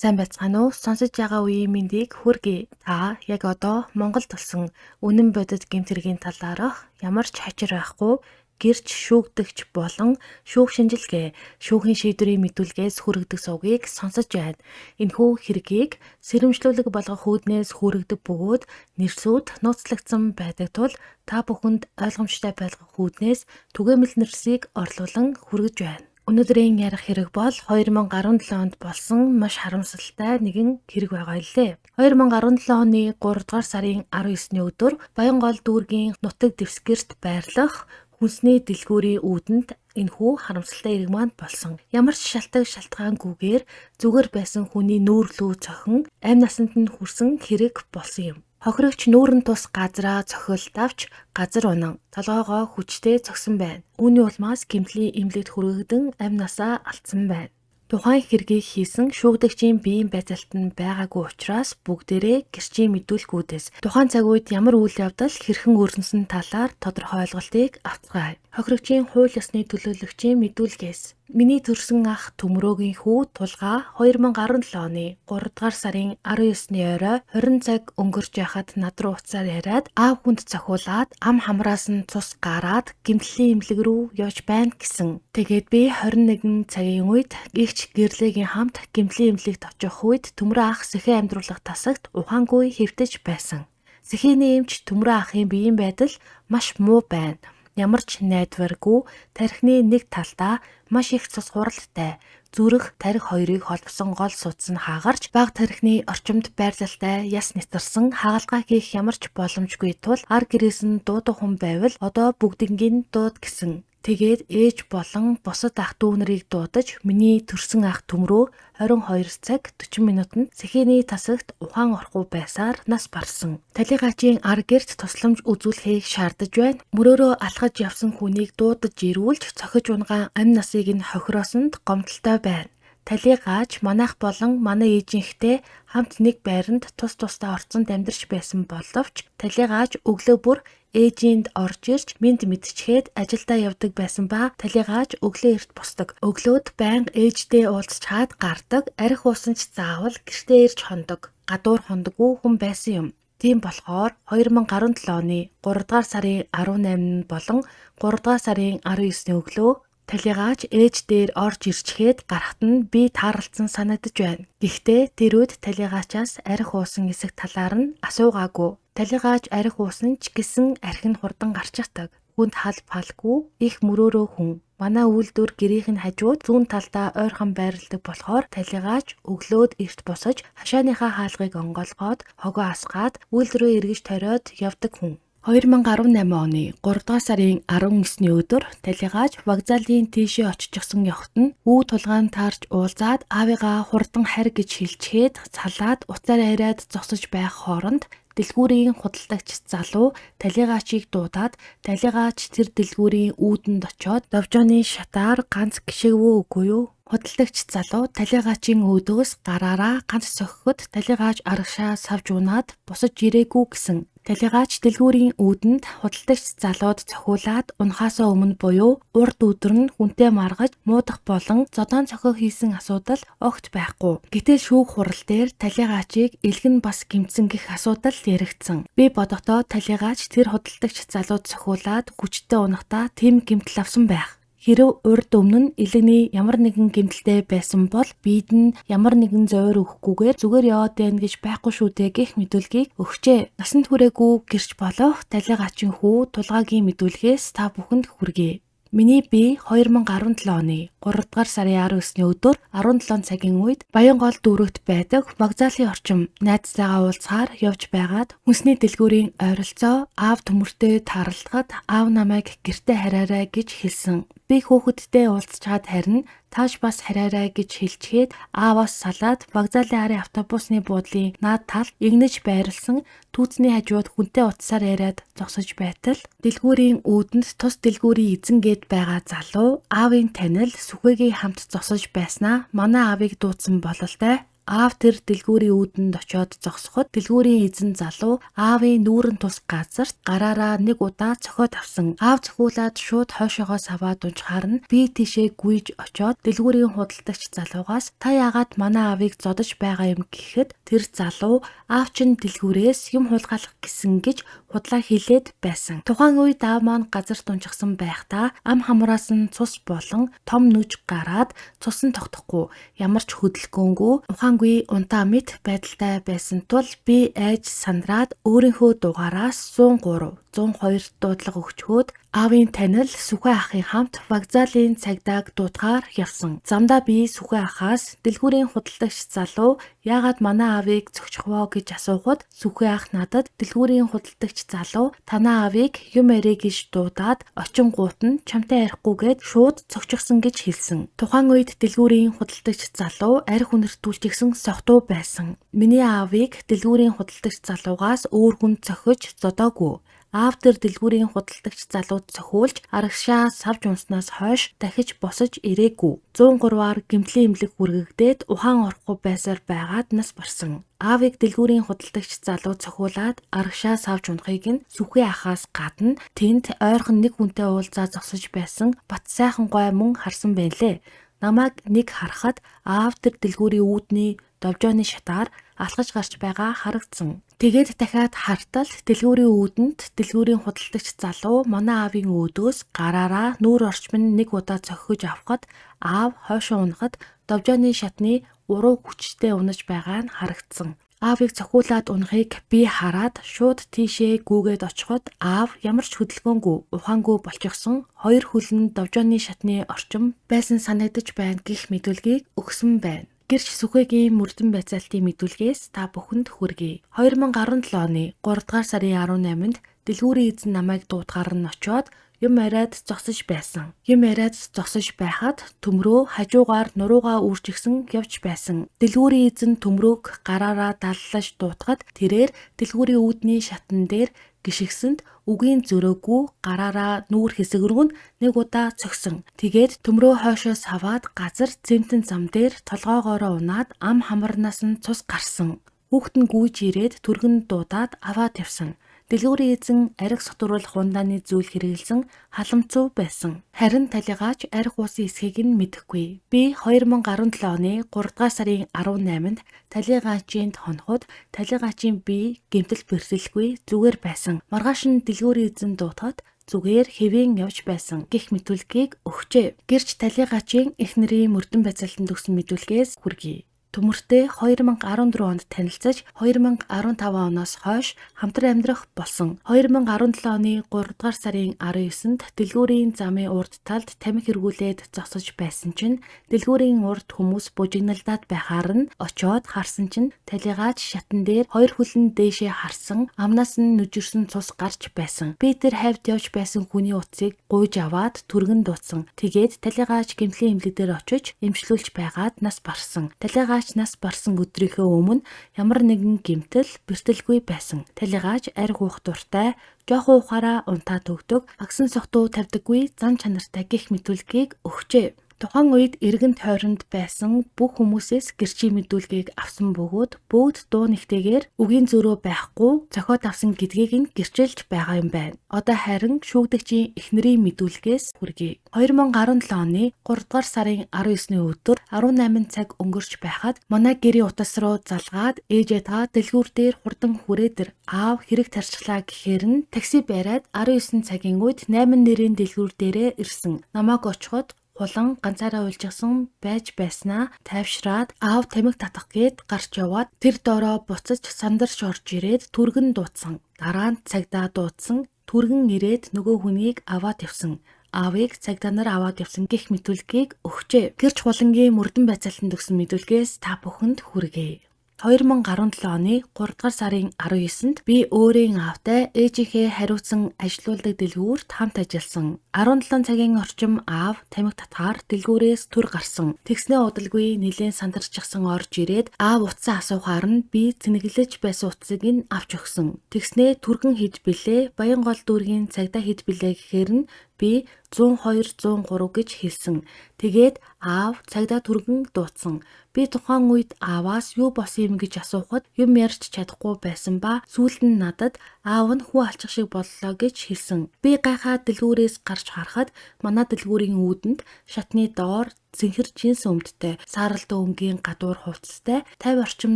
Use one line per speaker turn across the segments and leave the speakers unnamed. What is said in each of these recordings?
Сайн байцгаана уу? Сонсож байгаа үеийн мэндийг хүргэе. Та яг одоо Монголд болсон үнэн бодит гэмт хэргийн талаарх ямар ч хачир байхгүй гэрч шүүгдэгч болон шүүх шинжилгээ, шүүхийн шийдвэрийн мэдүүлгээс хүргэдэг сувгийг сонсож байна. Энэхүү хэргийг сэрэмжлүүлэг болгох үүднээс хүргэдэг бөгөөд нэрсүүд нууцлагдсан байдаг тул та бүхэнд ойлгомжтой байлгах үүднээс түгээмэл нэрсийг орлуулан хүргэж байна. Өнөөдрийн ярих хэрэг бол 2017 онд болсон маш харамсалтай нэгэн хэрэг байгаа илээ. 2017 оны 3 дугаар сарын 19-ний өдөр Баянгол дүүргийн нутаг дэвсгэрт байрлах хүнсний дэлгүүрийн үүдэнд энэхүү харамсалтай хэрэг маань болсон. Ямар ч шалтгаан шалтгаангүйгээр зүгээр байсан хүний нүүр лүү цохин амь насанд нь хүрсэн хэрэг болсон юм. Хохирогч нүүрэн тус газраа цохилт авч газар унан толгойгоо хүчтэй цохисон байна. Үүний улмаас гэмтлийн эмнэлэгт хүргэгдэн амь насаа алдсан байна. Тухайн хэргийг хийсэн шүүгдэгчийн биеийн байцаалт нь байгаагүй учраас бүгдээрээ гэрчийн мэдүүлгүүдээс тухайн цаг үед ямар үйл явдал хэрхэн өрнөсөн талаар тодорхой ойлголтыг авцгаая. Хохирогчийн хууль ёсны төлөөлөгчийн мэдүүлгээс миний төрсөн ах Төмрөөгийн хүү Тулгаа 2017 оны 3 дугаар сарын 19-ний орой 20 цаг өнгөрч байхад над руу утсаар яриад аав хүнд цохиулаад ам хамраас нь цус гараад гэмтлийн эмнэлэг рүү явж байна гэсэн. Тэгээд би 21 цагийн үед эгч гэрлэгийн хамт гэмтлийн эмнэлэгт очих үед Төмрөө ах сэхээ амьдруулах тасагт ухаангүй хэвтэж байсан. Сэхээний эмч Төмрөө ахын биеийн байдал маш муу байна. Ямар ч найдваргүй тархины нэг талдаа маш их цус хуралтай зүрх тархи хоёрыг холбосон гол судас нь хаагарч бага тархины орчимд байрлалтай яс нэтэрсэн хагалгаа хийх ямар ч боломжгүй тул ар гэрээс нь дуудах хүн байвал одоо бүгднийг дууд гэсэн. Тэгээд ээж болон бусад ах дүү нарыг дуудаж миний төрсөн ах Төмрөө 22 цаг 40 минутанд сэхээний тасагт ухаан орохгүй байсаар нас барсан. Талигаачийн ар гэрт тусламж үзүүлэхийг шаардаж байна. Мөрөөрөө алхаж явсан хүнийг дуудаж ирүүлж цохиж унгаан амь насыг нь хохироосонд гомдолтой байна. Талигааж манайх болон манай ээжийнхтэй хамт нэг байранд тус тусдаа орцонд амьдарч байсан боловч талигааж өглөө бүр ээжинд орж ирж мэнд мэдчихэд ажилдаа явдаг байсан ба талигааж өглөө эрт босдог. Өглөөд байнга ээждээ уулзчаад гардаг, арх уусан ч заавал гэртээ ирж хондог. Гадуур хондоггүй хүн байсан юм. Тийм болохоор 2017 оны 3 дугаар сарын 18 болон 3 дугаар сарын 19-ний өглөө талигааж ээж дээр орж ирчгээд гарахт нь би тааралдсан санагдаж байна. Гэхдээ тэр үед талигаачаас арх уусан хэсэг талаар нь асуугаагүй. Талигааж арх уусан ч гэсэн арх нь хурдан гарчихдаг. Хүнд хал палгүй их мөрөөрөө хүн. Манай үйлдвэр гэрийнх нь хажууд зүүн талдаа ойрхон байрладаг болохоор талигааж өглөөд эрт босож хашааныхаа хаалгыг онгойлгоод хогоо асгаад үйлдвэрээ эргэж ториод явдаг хүн. 2018 оны 3 дугаар сарын 19-ний өдөр талигааж вокзалын тийшээ оччихсон явхад нь үү тулгаан таарч уулзаад аавыгаа хурдан харь гэж хэлчихэд салаад утсаар яриад зогсож байх хооронд дэлгүүрийн худалдагч залуу талигаачийг дуудаад талигаач тэр дэлгүүрийн үүдэнд очиод довжооны шатаар ганц гишгэвүү үгүй юу? Худалдагч залуу талигаачийн өөдөөс гараараа ганц цохиход талигаач арагшаа савж унаад босож ирээгүй гэсэн. Талигаач дэлгүүрийн үүдэнд худалдагч залууд цохиулаад унахаасаа өмнө буюу урд өдөр нь хүнтэй маргаж муудах болон зодоон цохио хийсэн асуудал огт байхгүй. Гэтэл шүүх хурал дээр талигаачийг элгэн бас гэмтсэн гэх асуудал яригдсан. Би бодохдоо талигаач тэр худалдагч залууд цохиулаад хүчтэй унахдаа тийм гэмтэл авсан байх. Хэрэв урд өмнө нь элэгний ямар нэгэн гэмтэлтэй байсан бол бид нь ямар нэгэн зовир өгөхгүйгээр зүгээр яваад байна гэж байхгүй шүү дээ гэх мэдүүлгийг өгчээ. Насанд хүрээгүй гэрч болох талигаачийн хүү Тулгаагийн мэдүүлгээс та бүхэнд хүргэе. Миний бие 2017 оны 3 дугаар сарын 19-ний өдөр 17 цагийн үед Баянгол дүүрэгт байдаг вокзалын орчим найзтайгаа уулзахаар явж байгаад хүнсний дэлгүүрийн ойролцоо аав төмөртэй тааралдахад аав намайг гэртээ хараарай гэж хэлсэн. Би хүүхэдтэй уулзчаад харин тааш бас хараарай гэж хэлчихэд ааваас салаад вокзалын арын автобусны буудлын наад талд игнэж байрлсан түүцний хажууд хүнтэй утсаар яриад зогсож байтал дэлгүүрийн үүдэнд тус дэлгүүрийн эзэн гээд байгаа залуу аавын танил Сүхэгийн хамт зогсож байснаа манай аавыг дуудсан бололтой. Аав тэр дэлгүүрийн үүдэнд очиод зогсоход дэлгүүрийн эзэн залуу аавын нүүрэн тус газарт гараараа нэг удаа цохиод авсан. Аав цохиулаад шууд хойшоогоо саваад унчхаар нь би тийшээ гүйж очиод дэлгүүрийн худалдагч залуугаас та яагаад манай аавыг зодож байгаа юм гэхэд тэр залуу аав чинь дэлгүүрээс юм хулгайлах гэсэн гэж худлаа хэлээд байсан. Тухайн үед аав маань газарт унчихсан байхдаа ам хамраас нь цус болон том нүж гараад цус нь тогтохгүй, ямар ч хөдөлгөөнгүй, ухаангүй унтаа мэт байдалтай байсан тул би айж сандраад өөрийнхөө дугаараас 103 102 дуудлага өгчхөөд аавын танил Сүхэ ахын хамт вокзалын цагдааг дуудахаар явсан. Замдаа би Сүхэ ахаас дэлгүүрийн худалдагч залуу яагаад манай аавыг цогчих воо гэж асуухад Сүхэ ах надад дэлгүүрийн худалдагч залуу танаа аавыг юм яриа гэж дуудаад очингуут нь чамтай ярихгүйгээд шууд цогчихсон гэж хэлсэн. Тухайн үед дэлгүүрийн худалдагч залуу арх үнэртүүлчихсэн согтуу байсан. Миний аавыг дэлгүүрийн худалдагч залуугаас өөр хүн цохиж зодоогүй. Аав тэр дэлгүүрийн худалдагч залууд цохиулж арагшаа савж унснаас хойш дахиж босож ирээгүй. 103-аар гэмтлийн эмнэлэг хүргэгдээд ухаан орохгүй байсаар байгаад нас барсан. Аавыг дэлгүүрийн худалдагч залуу цохиулаад арагшаа савж унахыг нь Сүхээ ахаас гадна тэнд ойрхон нэг хүнтэй уулзаа зогсож байсан Бат сайхан гой мөн харсан байлээ. Намайг нэг харахад аав тэр дэлгүүрийн үүдний довжооны шатаар алхаж гарч байгаа харагдсан. Тэгээд дахиад хартал дэлгүүрийн үүдэнд дэлгүүрийн худалдагч залуу манай аавын өөдөөс гараараа нүүр орчмон нэг удаа цохиж авахад аав хойшоо унахад довжооны шатны уруу хүчтэй унаж байгаа нь харагдсан. Аавыг цохиулаад унахыг би хараад шууд тийшээ гүйгээд очиход аав ямар ч хөдөлгөөнгүй, ухаангүй болчихсон, хоёр хөл нь довжооны шатны орчим байсан санагдаж байна гэх мэдүүлгийг өгсөн байна. Гэрч Сүхэгийн мөрдөн байцаалтын мэдүүлгээс та бүхэнд хүргэе. 2017 оны 3 дугаар сарын 18-нд дэлгүүрийн эзэн намайг дуудахаар нь очиод юм яриад зогсож байсан. Юм яриад зогсож байхад төмрөө хажуугаар нуруугаа үржигсэн явж байсан. Дэлгүүрийн эзэн төмрөөг гараараа даллаж дуудахад тэрээр дэлгүүрийн үүдний шатан дээр гишгсэнд үгийн зөрөөгүй гараараа нүүр хэсэг рүү нэг удаа цогсон. Тэгээд төмрөө хойшоо саваад газар зэмтэн зам дээр толгоогоороо унаад ам хамарнаас нь цус гарсан. Хүүхэд нь гүйж ирээд түргэн дуудаад аваад явсан. Дэлгүүрийн эзэн арх сотруулах ундааны зүйл хэрэглэсэн халамцуу байсан. Харин талигаач арх уусан эсхийг нь мэдэхгүй. Би 2017 оны 3 дугаар сарын 18-нд талигаачийн хоноход талигаачийн бие гэмтэл бэрхшээлгүй зүгээр байсан. Маргааш нь дэлгүүрийн эзэн дуутахад зүгээр хэвийн явж байсан гэх мэдүүлгийг өгчээ. Гэрч талигаачийн эхнэрийн мөрдөн байцаалтанд өгсөн мэдүүлгээс хүргэе. Төмөртэй 2014 онд танилцаж 2015 оноос хойш хамтран амьдрах болсон. 2017 оны 3 дугаар сарын 19-нд дэлгүүрийн замын урд талд тамхи хэрэглээд зогсож байсан чинь дэлгүүрийн урд хүмүүс бужигналдаад байхаар нь очиод харсан чинь талигаач шатан дээр хоёр хөлн дээшээ харсан, амнаас нь нүжирсэн цус гарч байсан. Би тэр хавьд явж байсан хүний утсыг гуйж аваад түргэн дуудсан. Тэгээд талигаач гэмтлийн эмнэлэг дээр очиж эмчлүүлж байгаад нас барсан. Талигаач нас барсан өдрийнхөө өмнө ямар нэгэн гэмтэл бэртэлгүй байсан. Талигаач арх уух дуртай, жоохон уухаараа унтаад өгдөг, агсан согтуу тавьдаггүй, зан чанартай гэх мэдүүлгийг өгчээ. Тухайн үед эргэн тойронд байсан бүх хүмүүсээс гэрчийн мэдүүлгийг авсан бөгөөд бүгд дуу нэгтэйгээр үгийн зөрөө байхгүй цохиод авсан гэдгийг нь гэрчилж байгаа юм байна. Одоо харин шүүгдэгчийн эхнэрийн мэдүүлгээс хүргэе. 2017 оны 3 дугаар сарын 19-ны өдөр 18 цаг өнгөрч байхад манай гэрийн утас руу залгаад ээжээ та дэлгүүр дээр хурдан хүрээд ир, аав хэрэг тарчглаа гэхээр нь такси бариад 19 цагийн үед 8 нэрийн дэлгүүр дээрээ ирсэн. Намайг очиход хулан ганцаараа уйлжсан байж байснаа тайвшраад аав тамхи татах гээд гарч яваад тэр доороо буцаж сандарч орж ирээд түргэн дуудсан. Дараа нь цагдаа дуудсан. Түргэн ирээд нөгөө хүнийг аваад явсан. Аавыг цагдаа нар аваад явсан гэх мэдүүлгийг өгчээ. Гэрч хулангийн мөрдөн байцаалтанд өгсөн мэдүүлгээс та бүхэнд хүргэе. 2017 оны 3 дугаар сарын 19-нд би өөрийн аавтай ээжийнхээ хариуцсан ажилуулдаг дэлгүүрт хамт ажилласан. 17 цагийн орчим аав тамхи татахаар дэлгүүрээс төр гарсан. Тэгснээ удалгүй нэлээн сандарчихсан орж ирээд аав утсаа асуухаар нь би цэнэглэж байсан утсыг нь авч өгсөн. Тэгснээ түргэн хэд билээ, Баянгол дүүргийн цагдаа хэд билээ гэхээр нь би 102 103 гэж хэлсэн. Тэгээд аав цагдаа түргэн дуудсан. Би тухайн үед ааваас юу болсон юм гэж асуухад юм ярьж чадахгүй байсан ба сүүлд нь надад аав нь хүү алчих шиг боллоо гэж хэлсэн. Би гайхаад дэлгүүрээс гарч харахад манай дэлгүүрийн үүдэнд шатны доор цэнхэр джинс өмдтэй, сааралдаа өнгийн гадуур хувцастай 50 орчим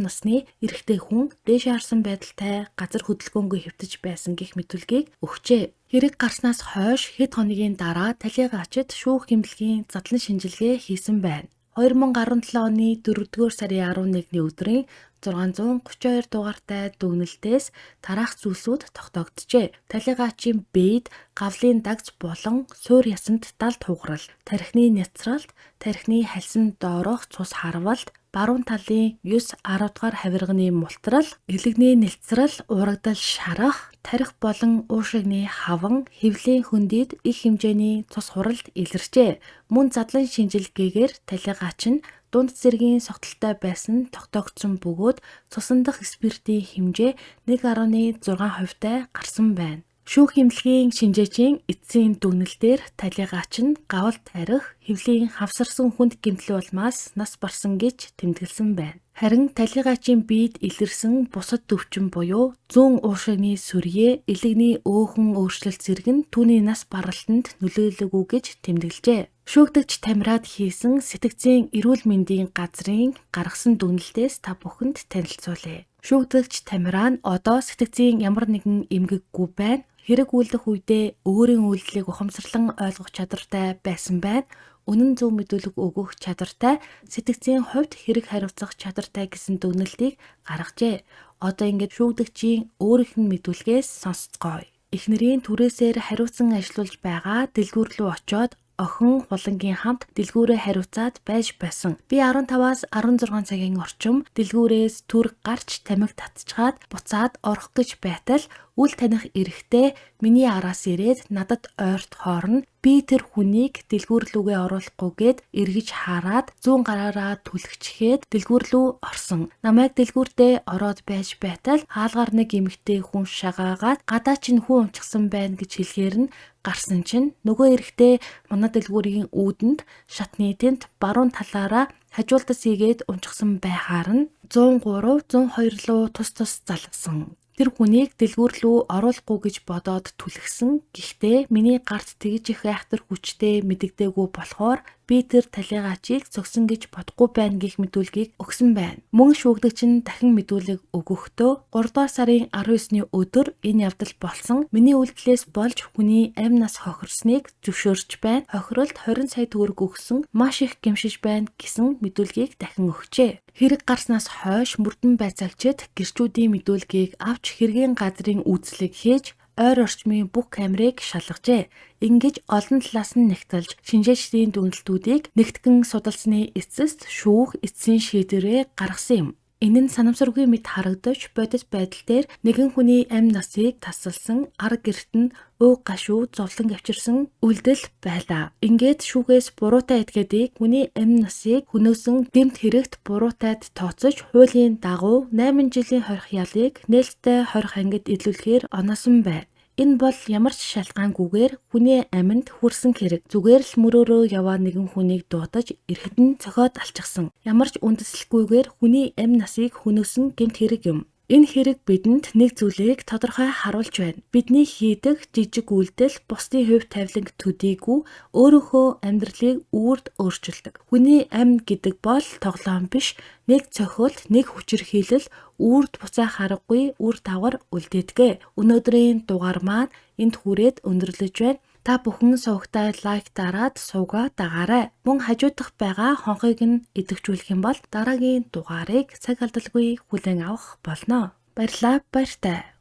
насны эрэгтэй хүн дээшээ харсан байдалтай газар хөдөлгөөнгүй хэвтэж байсан гэх мэдүүлгийг өгчээ. Хэрэг гарснаас хойш хэд хоногийн дараа талийгаачид шүүх эмнэлгийн задлан шинжилгээ хийсэн байна. 2017 оны 4-р сарын 11-ний өдрийн 632 дугаартай дүгнэлтээс тараах зүйлсүүд тогтоогджээ. Талийгаачийн биед гавлын дагз болон суур ясанд далд хугарал, тархины няцралт, тархины хальсан доорох цус харвалт, баруун талын 9 10 дугаар хавирганы мултрал, элэгний нэлцрал, урагдал шарах, тархи болон уушигны хаван, хэвлийн хөндийд их хэмжээний цус хуралд илэрчээ. Мөн задлан шинжилгээгээр талийгаач нь дунд зэргийн согтолтой байсан тогтоогдсон бөгөөд цусан дах спиртийн хэмжээ 1.6 хувьтай гарсан байна. Шүүх эмнэлгийн шинжээчийн эцсийн дүгнэлтээр талийгаач нь гавал тарих, хэвлийн хавсарсан хүнд гэмтэл улмаас нас барсан гэж тэмдэглэсэн байна. Харин талийгаачийн биед илэрсэн бусад төвчин буюу зүүн уушигны сүрье, элэгний өөхөн өөрчлөлт зэрэг нь түүний нас баралтанд нөлөөлөөгүй гэж тэмдэглэжээ. Шүүгдэгч Тамираад хийсэн сэтгцийн эрүүл мэндийн газрын гаргасан дүгнэлтээс та бүхэнд танилцуулъя. Шүүгдэгч Тамираа нь одоо сэтгцийн ямар нэгэн эмгэггүй байна. Хэрэг үйлдэх үедээ өөрийн үйлдэлийг ухамсарлан ойлгох чадвартай байсан байна. Үнэн зөв мэдүүлэг өгөх чадвартай, сэтгцийн хувьд хэрэг хариуцах чадвартай гэсэн дүгнэлтийг гаргажээ. Одоо ингээд шүүгдэгчийн өөрийнх нь мэдүүлгээс сонсцгоё. Эхнэрийн түрээсээр хариуцсан ажиллуулж байгаа дэлгүүр рүү очиод охин хулангийн хамт дэлгүүрээ хариуцаад байж байсан. Би 15-аас 16 цагийн орчим дэлгүүрээс төр гарч тамхи татчихаад буцаад орох гэж байтал үл таних эрэгтэй миний араас ирээд надад ойрт хоорно. Би тэр хүнийг дэлгүүр лүүгээ оруулахгүйгээд эргэж хараад зүүн гараараа түлхчихээд дэлгүүр лүү орсон. Намайг дэлгүүртээ ороод байж байтал хаалгаар нэг эмэгтэй хүн шагаагаад гадаа чинь хүн унчихсан байна гэж хэлэхээр нь гарсан чинь нөгөө эрэгтэй манай дэлгүүрийн үүдэнд шатны тэнд баруун талаараа хажуултас хийгээд унчихсан байхаар нь 103 102 луу тус тус залгасан. Тэр хүнийг дэлгүүр лүү оруулахгүй гэж бодоод түлхсэн. Гэхдээ миний гарт тэгж их айхтар хүчтэй мэдэгдээгүй болохоор би тэр талийгаачийг цогсон гэж бодохгүй байна гэх мэдүүлгийг өгсөн байна. Мөн шүүгдэгч нь дахин мэдүүлэг өгөхдөө 3 дугаар сарын 19-ний өдөр энэ явдал болсон. Миний үйлдэлээс болж хүний амь нас хохирсныг зөвшөөрч байна. Хохиролд 20 сая төгрөг өгсөн, маш их гэмшиж байна гэсэн мэдүүлгийг дахин өгчээ. Хэрэг гарснаас хойш мөрдөн байцаагчид гэрчүүдийн мэдүүлгийг авч хэргийн газрын үйлчлэг хийж ойр орчмын бүх камерыг шалгажээ. Ингэж олон талаас нь нэгтэлж шинжээчдийн дүгнэлтүүдийг нэгтгэн судалсны эцэст шүүх эцсийн шийдвэрээ гаргасан юм. Энэ нь санамсаргүй мэт харагдаж бодит байдал дээр нэгэн хүний амь насыг тасалсан ар гэрт нь өөг гашуу зовлон авчирсан үйлдэл байлаа. Ингээд шүүгээс буруутай этгээдийг хүний амь насыг хөнөөсөн гэмт хэрэгт буруутайд тооцож хуулийн дагуу 8 жилийн хорих ялыг нээлттэй хорих ангид илүүлэхээр оноосон байна. Энэ бол ямар ч шалтгаангүйгээр хүний аминд хүрсэн хэрэг. Зүгээр л мөрөөрөө яваа нэгэн хүнийг дуудаж ирэхэд нь цохиод алчихсан. Ямар ч үндэслэлгүйгээр хүний амь насыг хөнөөсөн гэмт хэрэг юм. Энэ хэрэг бидэнд нэг зүйлийг тодорхой харуулж байна. Бидний хийдэг жижиг үйлдэл бусдын хувь тавиланг төдийгүй өөрийнхөө амьдралыг үүрд өөрчилдөг. Хүний амь гэдэг бол тоглоом биш, нэг цохилт, нэг хүчирхийлэл үрд буцаах аргагүй үр дагавар үлдээдэг. Өнөөдрийн дугаар маань энд хүрээд өндөрлөж байна. Та бүхэн сувагтаа лайк дараад сувгаа дагаарай. Мөн хажуудах байгаа хонхыг нь идэвхжүүлэх юм бол дараагийн дугаарыг цаг алдалгүй хүлээн авах болно. Баярлалаа, баяртай.